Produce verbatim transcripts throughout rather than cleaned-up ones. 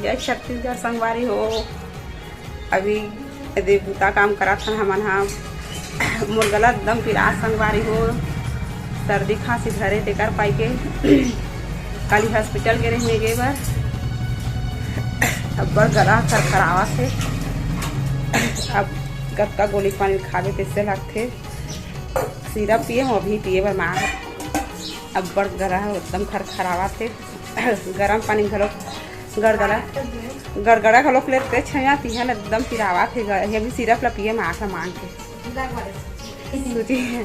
जय छत्तीसगढ़ संगवारी हो। अभी एदे बुता काम करत हन हमन हा। मोर गला एकदम पिरात संगवारी हो, सर्दी खांसी धरे तेकर पाई के। काली हॉस्पिटल गे रहे गे बर, अब्बड़ गला खरखरावत हे। अब कतका गोली पानी खाबे तइसे लगथे। सिरप पिए हूँ, अभी पिए बर मार। अब्बड़ गला ह एकदम खरखरावत हे। गरम पानी घलो गड़गड़ा, गड़गड़ा घलो लेते छया तिहन एकदम पिरावत हे। ये भी सिरप ला पिए मार ला मांग के। सूजी।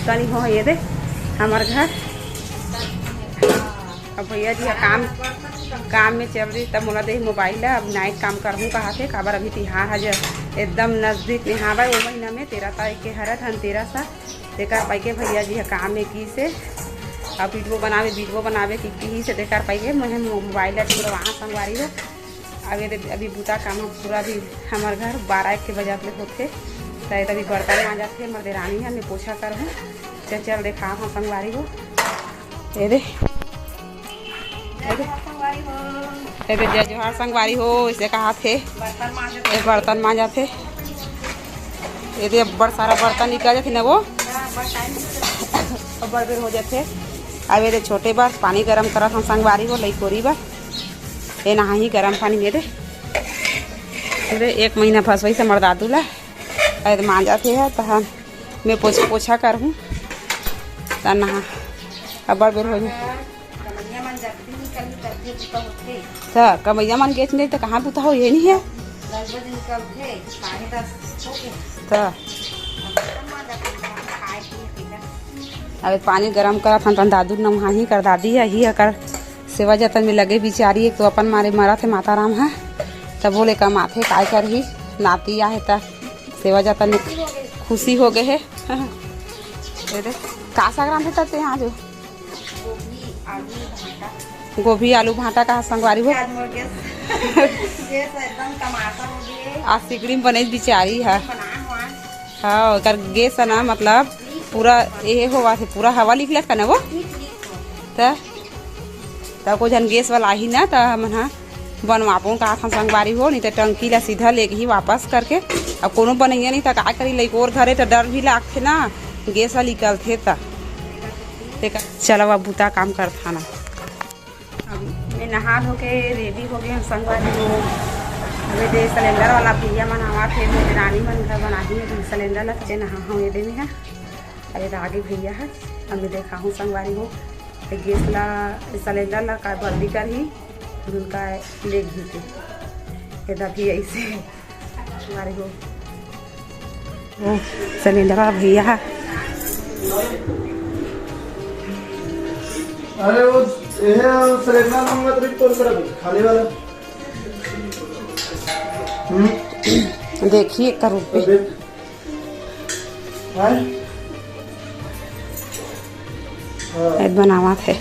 कनी हो ये दे हमर घर। अब भैया जी ह काम, काम में चल रही, तब मोला दे मोबाइल ला, अब नाइट काम करहूँ कहा थे, काबर अभी तिहार ह ज एकदम नजदीक में हावय। वो महीना में तेरह तारीख के हरय धनतेरस ह, तेकर पाई के भैया जी ह काम में की से, अब वीडियो बनावे, वीडियो बनावे की, की से, तेकर पाई के मैं मोबाइल ला छुड़वा संगवारी हो। अब ये दे, अभी बुता काम ह पूरा भी हमर घर बारह एक के बजे ले होथे। त ये दे अभी बर्तन मांजत हे हमर देरानी ह, मैं पोछा करहूँ। चल, चल देखा हम संगवारी हो। ये दे, ये दे, ये दे जय जोहार संगवारी हो, इसे कहा थे। बर्तन मांजत ए बर्तन मांजत हे। ये दे अब्बड़ सारा बर्तन निकल जाथे ना वो। हाँ, बस टाइम से। अब्बड़ बेर हो जाथे। अब ये दे छोटे बर पानी गरम करत हम संगवारी हो, लइकोरी बर। ये नहाही गरम पानी में दे। पूरे एक महीना फंसवाई से मर दादू ला। अरे मांजत हे तहन मैं पोछ-, पोछा करहूँ। त नहा, अब्बड़ बेर हो जाही। कमैया मन जब भी निकलही, तब भी बुता होथे। त कमैया मन गेच नहीं त कहाँ बुता हो, ये नहीं है। दस बजे निकलथे, साढ़े दस होके। त अब बर्तन मांजत हे, खाए पिए के। अबे पानी गरम करत हन, तन दादू नमहाही कर दादी ह, ही ह कर सेवा जतन में लगे बिचारी, एक तो अपन मारे मरत हे माता राम ह, तब बोले कमाथे, काय करही, नाती आहे त सेवा जतन में खुशी हो गए हे। दे दे, का साग रांधे तते आज? गोभी, आलू, भांटा। गोभी, आलू, भांटा का संगवारी हो? आज मोर गैस, गैस एकदम टमाटर हो गए। आज सिकड़ी में बने बिचारी है। बनाए हुआ। हाँ, ओकर गैस है ना, मतलब, पूरा ये होवा से पूरा हवा निकलत का ना वो? लीक, लीक हो। त, त को झन गैस वाला आही ना, त हमन हा बनवाबो कहत हन संगवारी हो, नहीं त टंकी ला सीधा लेगही वापस करके। अब कोनो बनइया नहीं त का करी, लइकोर घरे त डर भी लागथे ना, गैस ह निकलथे त। तेकर चलव अब बुता काम करथन। अब मैं नहा धो के रेडी हो गए हन संगवारी हो। अबे दे सिलेंडर वाला भैया मन आवत हे, मेरे रानी मन घर बनाही है, तो सिलेंडर ला ते नहा हूँ ये दे में है। अरे आगे भैया है, अब मैं देखा हूँ संगवारी हो, ये गैस ला, सिलेंडर ला का बंदी करही। उनका लेग ही के। ये दबी ऐसे हमारे हो। ओ, सिलेंडर वाला भैया है। अरे वो, ये सिलेंडर मंगत रही, कौन सा खाली वाला? हम्म। देखिए, करो पे। अबे। हाँ? हाँ। ये बनावत है।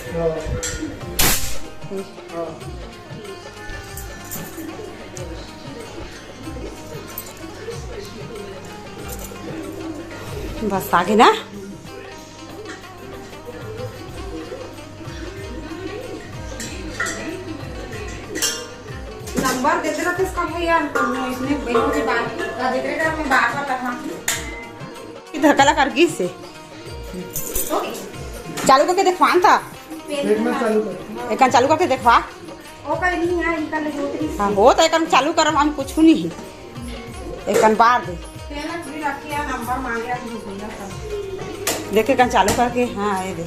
हाँ। हाँ। बस आगे ना। नंबर दे दे रहा था इसका भैया, इसने बहनों के बात का देख रहे थे, मैं बार बार करना। ये धक्का लगा कर गिस से। चालू करके देखवान था। पेट में चालू कर। एक चालू करके देखवा। ओकर नहीं है, इनका ले जोत रही। हाँ, हो तो एकन चालू करम, हम कुछ नहीं। एकन बार दे। तेरा भी रखिया नंबर मांगे, हम भूल गया सब। देखे कन चालू करके, हाँ, ये दे।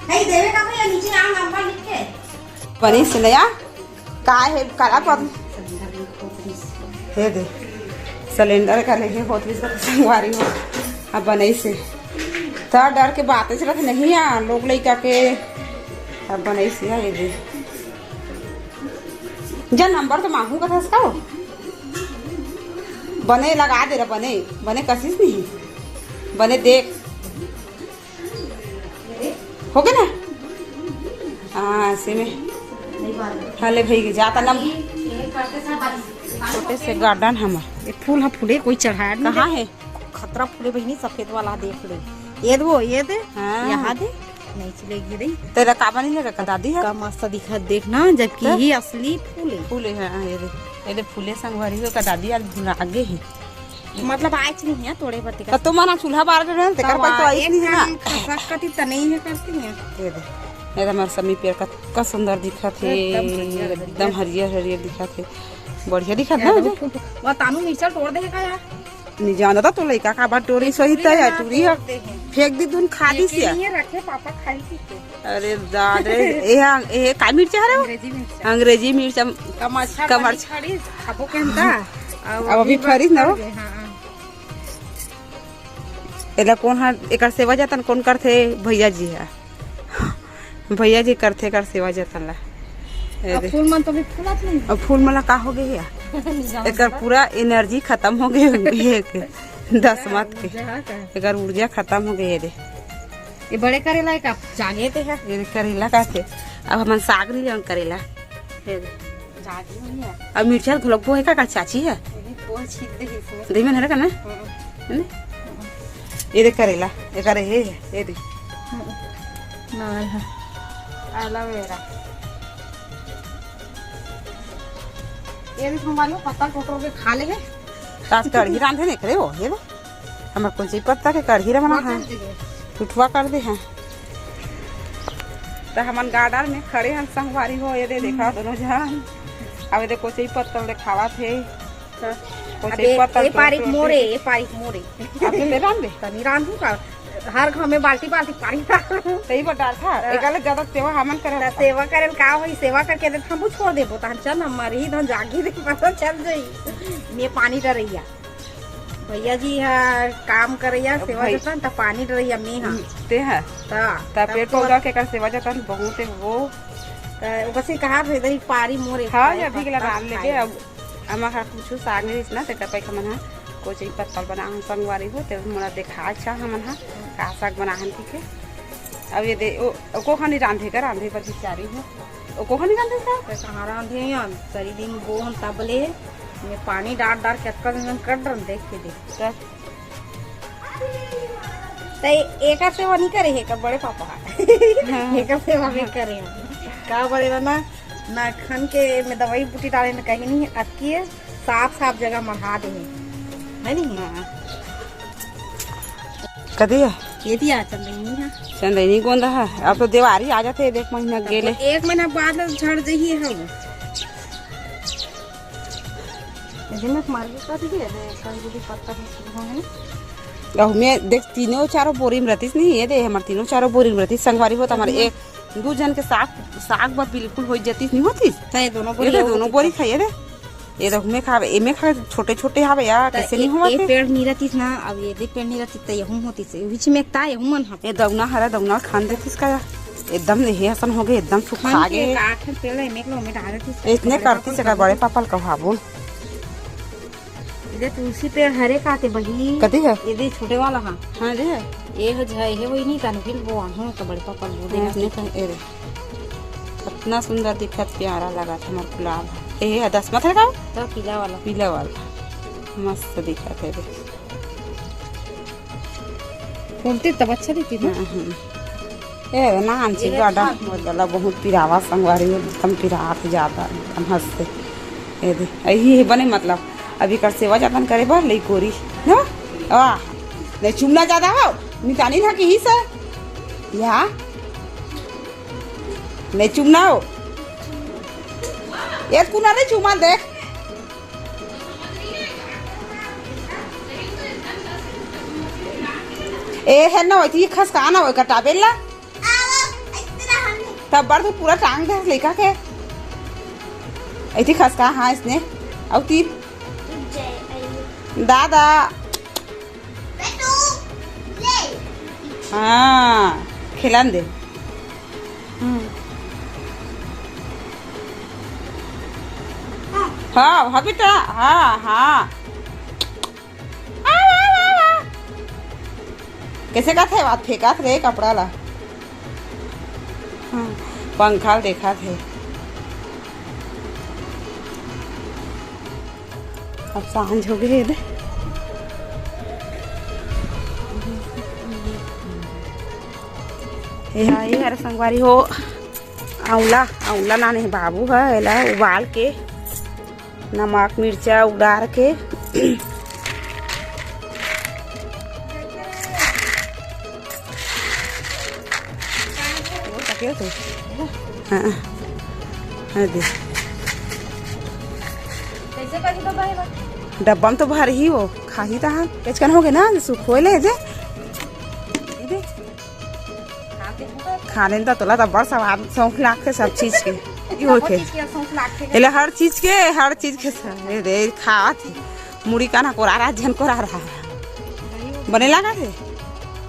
नहीं, देवे का भैया, नीचे आ नंबर लिख के। बनी से नया। का हे, काला पर? हे दे, सिलेंडर का लेहे होत रिस त संगवारी हो। अब बनई से त डर के बात चलत नहीं आ, लोग लइका के। अब बनई से, ये दे। जा नंबर तो मांगू कथस का हो? बने लगा दे रे, बने, बने कसिस नहीं। बने देख। हो गया ना? हाँ, ऐसे में। हाँ, ले भाई, जाता ना। छोटे से garden हमर। ये फूल ह फूले, कोई चढ़ाया नहीं कहाँ दे। है? खतरा फूले बहिनी, सफेद वाला देख ले। ये दे, ये दे, हाँ। यहाँ दे, नहीं चलेगी रही। तेरा काबा नहीं लगा का दादी है? का मस्त दिखत देखना, जबकि तो? ये असली फूले। फूले है, हाँ, ये दे, ये दे फूले संगवारी हो का दादी आज भुला गे है। मतलब आज नहीं है, थोड़े बते का। तो तुम ना चूल्हा बार रहे हैं, तेकर तब पर तो आइस एक नहीं है ना। कान खसक कती त नहीं है करती है। ये दे, ये दे हमार समी पेड़ का, का सुंदर दिखत है, एकदम हरियर, एकदम हरियर। हरियर हरियर दिखत है, बढ़िया दिखत ना एकदम। फूट-, वो तानू मिर्चा तोड़ दे का यार? नहीं जानता तो लइका का बात टोरी सही तय है, टूरी है। तोड़ दे हैं। फेंक दी धुन खा दी फेंके सिया। नहीं है, रखे पापा खाई थी के। अरे दाद रे, ये, ये का मिर्चा है रे? अंग्रेजी मिर्चा। अंग्रेजी मिर्चा। कमरछा कमर- बनी खड़ी, खाबो केंदा। अब अभी अभी फरिस ना हो? फर गए, हाँ, हाँ। एला कौन हा, एकर सेवा जतन कौन करथे? भैया जी हा। भैया जी करथे एकर सेवा जतन ला। ए अब दे। फूल मन तो भी फूलत नहीं। अब फूल मन ला का हो गए हे? नहीं जानता। एकर पूरा energy खत्म हो गए हे के दसमत के। ऊर्जा का। एकर ऊर्जा खत्म हो गए हे दे। ये बड़े करेला का जागे ते है। ये करेला का थे। अब हमन साग नहीं लेवन करेला। ये दे। जागी नहीं है। अब मिर्चा घलोक बोए का, का चाची है? ये भी बोए छील दे इसमें। दही में हरे का ना? हम्म। है ना? ये दे करेला, ये करे हे, ये दे। हम्म। ना है। एलोवेरा। ये भी संगवारी हो, पत्ता टोटो के खा ले है। आज कढ़ी रांधे नहीं करे हो, ये दे। हमर कुंची पत्ता के कढ़ी रे बना है। टुटवा कर दे हैं। तो हमन garden में खड़े हन संगवारी हो, ये दे देखा दोनों झन। अब ये दे कोचई पत्तल देखावत हे। तो कोचई अबे, पत्तल ये तोड़ पारिक तोड़ मोरे, के। ये पारिक मोरे। अब ये ले रांध दे। तनी रांधू का, हर घर में बाल्टी बाल्टी पानी डाल। सही बता था, हाँ। एकले ज्यादा सेवा हमन करब। त सेवा करन का होई, सेवा करके दे हमू छोड़ देबो, तहन चल हमर ही धन जागी दे पता चल जाई। मैं पानी डरैया। भैया जी हा काम करैया, अब सेवा भाई जतन, त पानी डरैया में हा। ते हा। त, त तब पेड़ तो पौधा के कर सेवा जतन बहुत है वो। त ओकसे कहा थे, "दही पारी मोरे हाँ, खाए अभी के पत्ता लगान लेके खाए।" अब अमा हा कुछ साग नहीं रिस ना, ते कपई का मन हा कोचई पत्तल बना हम संगवारी हो, ते मोला देखा अच्छा हमन हा का साग बना हन की के। अब ये दे, ओ, ओ को खानी रांधे का, रांधे पर बिचारी हो। ओ को खानी रांधे का? त कहाँ रांधे हम? सरी दिन बो हम तब ले। मैं पानी डार डार के अतका दिन कर डरन देख के देख। त त एकर सेवा नहीं करे हे का बड़े पापा? हाँ। एकर सेवा भी करे हे। का बोले ना, ना खन के मैं दवाई बूटी डाले ना कहीं नहीं, अतकी साफ साफ जगह मढ़ा दे हे। है नहीं? हाँ। कदी है? ये दिया चंदैनी है। चंदैनी गोंदा है। अब तो देवारी आ जाते हैं, एक महीना तब गेले। तो एक महीना बाद झड़ जही हम। ये में मार के कर दिए, दे, कर दे पत्ता भी शुरू होने। अब मैं देख, तीनों चारों बोरी में रहतीस नहीं, ये दे, हमारे तीनों चारों बोरी में रहतीस, संगवारी हो तो हमारे हम्म। एक, दो जन के साग, साग बर बिल्कुल हो जातीस नहीं होतीस। तो ये दोनों ये बोरी दे, और दोनों होतीस। बोरी खाइए दे। ये देख, मैं खा, ये मैं खा, छोटे छोटे हवे यार, तो कैसे नहीं ए, हुआ ए थे? पेड़ नहीं रहतीस ना, अब ये दे पेड़ नहीं रहतीस, तो ये हम होतीस, बीच में एक ता, ये हम मन हम। ये दौना हरा दौना खान देतीस का यार? एकदम नहीं हसन हो गए, एकदम सुखा खान के गए। काट पेड़ है, मेक लो, में डाल देतीस। इतने बड़े करती पापा से का बड़े पापा ल कहाबो। ये तुलसी पेड़ हरे का ते बही। कथी है? ये दे छोटे वाला हा। हाँ रे। ये हो जाए, ये वही नहीं तान फिर वो आनो का बड़े पापा ल बोल हाँ, देना। नहीं कहीं, ए रे। इतना सुंदर दिखत, प्यारा लगा था हमार गुलाब। ए, ये दस मत है का? तो पीला वाला। पीला वाला। मस्त दिखत है रे। फूलती तब अच्छा दिखती ना। हम्म, हम्म। ए, नान छी ये गाडा, अच्छा। मोर गला बहुत पिरावा संगवारी, एकदम पिरात ज्यादा, एकदम हंसते। ए दे, यही है बने मतलब, अभी कर सेवा जतन करे बर लई कोरी, ना? वाह, नहीं चुमना ज्यादा हो, मितानी ना की ही सर, या? नहीं चुमना हो, ये कुना नहीं चुमा देख। ए, है ना, वही खसका ना, वही कटाबेला। तब बर तू पूरा टांग दे लेका के। ऐसी खसका, हाँ, इसने। अब तीन। दादा। हाँ, खिलान दे। हम्म। हाँ, हाँ बेटा, हाँ, हाँ। आ, आ, आ, आ। कैसे का थे बात फेंका थे कपड़ा ला? हाँ, पंखा ल देखा थे। अब सांझ हो गए हे दे। ये हा, ये हर संगवारी हो, आंवला, आंवला लाने हे बाबू ह, एला उबाल के नमक मिर्चा उडार के। हाँ, हाँ दे। डब्बा में तो भर ही हो, खाही तहान। एचकन हो गए ना, सुखोए ले जे। ये दे। खाने त तोला त बड़ स्वाद शौक लागथे सब चीज के। ई होथे। एला हर चीज के, हर चीज के स-, ए दे, खात हे। मुड़ी काना कोरा रहा, झन कोरा रहा। बने लागत हे?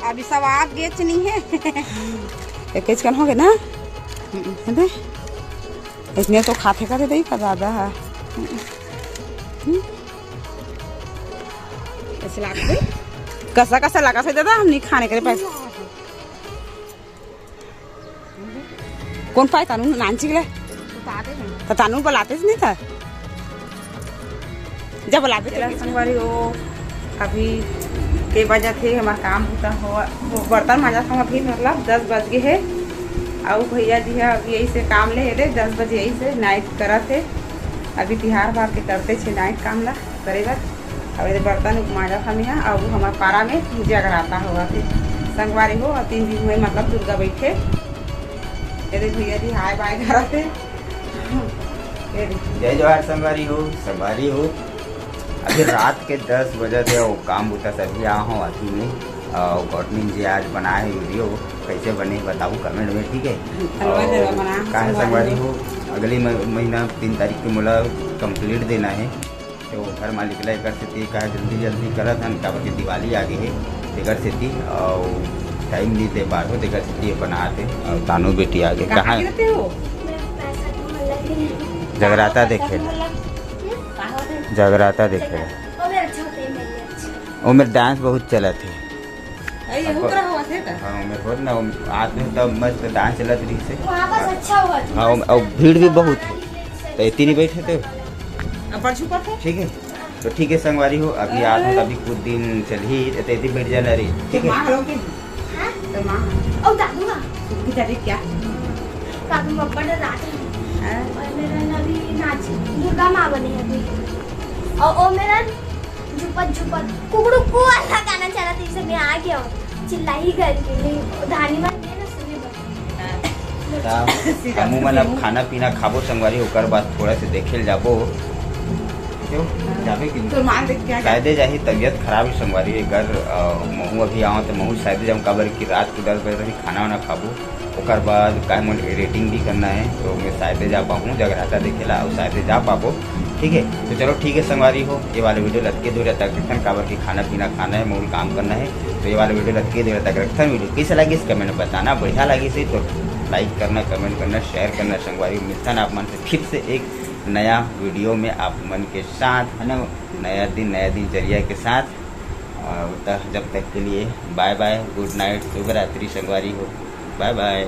अभी स्वाद गेच नहीं है। एकेच कन हो गए ना? हम्म, है दे। इतने तो खाथे का दे दे का दादा है। हम्म। कैसे लागत हे? कसा कसा लागत हे दादा, हम नहीं खाने करे पाए। कौन पाए तानू नानची के ले? तो तानू बुलाते नहीं था। जब बुलाते चला संगवारी हो, अभी के बजत हे, हमार काम बुता हो, हो, बर्तन मांजा संग अभी मतलब दस बज गए हे। अउ भैया जी है अभी यही से काम ले हे दे, दस बजे यही से नाइट करत हे। अभी तिहार बार के करते छे नाइट काम ला करे बर। अब ये बर्तन मांजा था मिहा, अब हमार पारा में जगराता होवत हे संगवारी हो, और तीन दिन हुए मतलब दुर्गा बैठे। ये दे भैया जी हाय बाय करत हे। ये दे। जय जोहार संगवारी हो, संगवारी हो। अभी रात के दस बजे थे, वो काम बुता सभी आ हो आती में, और गॉडनिंग जी आज बनाए हे वीडियो, कैसे बने बताओ कमेंट में, ठीक है? हलवा और जरा बना, काहे संगवारी संगवारी हो। हो, अगली म-, महीना तीन तारीख के मोला कंप्लीट देना है, तो घर मालिक ला एकर सेती कहा जल्दी जल्दी करत हन, काबर के दिवाली आगे हे, तेकर सेती अउ टाइम नहीं दे पार हो, तेकर सेती अपन आते। अउ तानू बेटी आगे कहाँ कहाँ? गिरते हो? जगराता देखे ला। जगराता देखे ला। ओ मेरे डांस बहुत चलत हे। ए, ये हुकरा हुआ थे त? हाँ, मैं बोल ना, आज में तो मस्त डांस चलत रही से। वहाँ बस अच्छा हुआ था। हाँ, और भीड़ भी बहुत है। तो इतनी बैठे थे। अब परसों पर थे? ठीक है, तो ठीक है संगवारी हो, अभी आज हम अभी कुछ दिन चल ही रहते, इतनी बैठ जाना रही, ठीक है? माँ लोग के हाँ? तो माँ। ओ दादू माँ। उनकी तारीख क्या? काकू बप्पा ने रात है। हाँ? और मेरा ना अभी नाच, दुर्गा माँ बने अभी। और ओ मेरा झुपत झुपत कुकड़ू कू वाला गाना चला, तो इसे मैं आ गया हूँ। चिल्ला ही गई थी, नहीं, धानी वाली है ना, सुनी बस। हाँ। ता हमू मन अब खाना पीना खाबो संगवारी, ओकर बाद थोड़ा से देखे ल जाबो। क्यों? जाबे कि नहीं? तो मान देख क्या शायदे जाही, तबीयत खराब है संगवारी एकर, अ, महू अभी आवा तो महू शायदे जाऊँ, काबर कि रात के दस बजे तक खाना वाना खाबो। ओकर बाद काहे मोर एडिटिंग भी करना है, तो मैं शायदे जा पाऊँ जगराता देखे ला, और शायदे जा पाबो। ठीक है, तो चलो ठीक है संगवारी हो, ये वाला वीडियो लतके दो तक रखन, काबर कि खाना पीना खाना है, मोर काम करना है। तो ये वाला वीडियो लतके दो तक रखन। वीडियो कैसे लगी इस कमेंट में बताना, बढ़िया लगी से तो लाइक करना, कमेंट करना, शेयर करना संगवारी। मिलता ना आप मन से फिर से एक नया वीडियो में आप मन के साथ, है ना, नया दिन नया दिनचर्या के साथ। और त-, जब तक के लिए बाय बाय, गुड नाइट, शुभ रात्रि संगवारी हो, बाय बाय।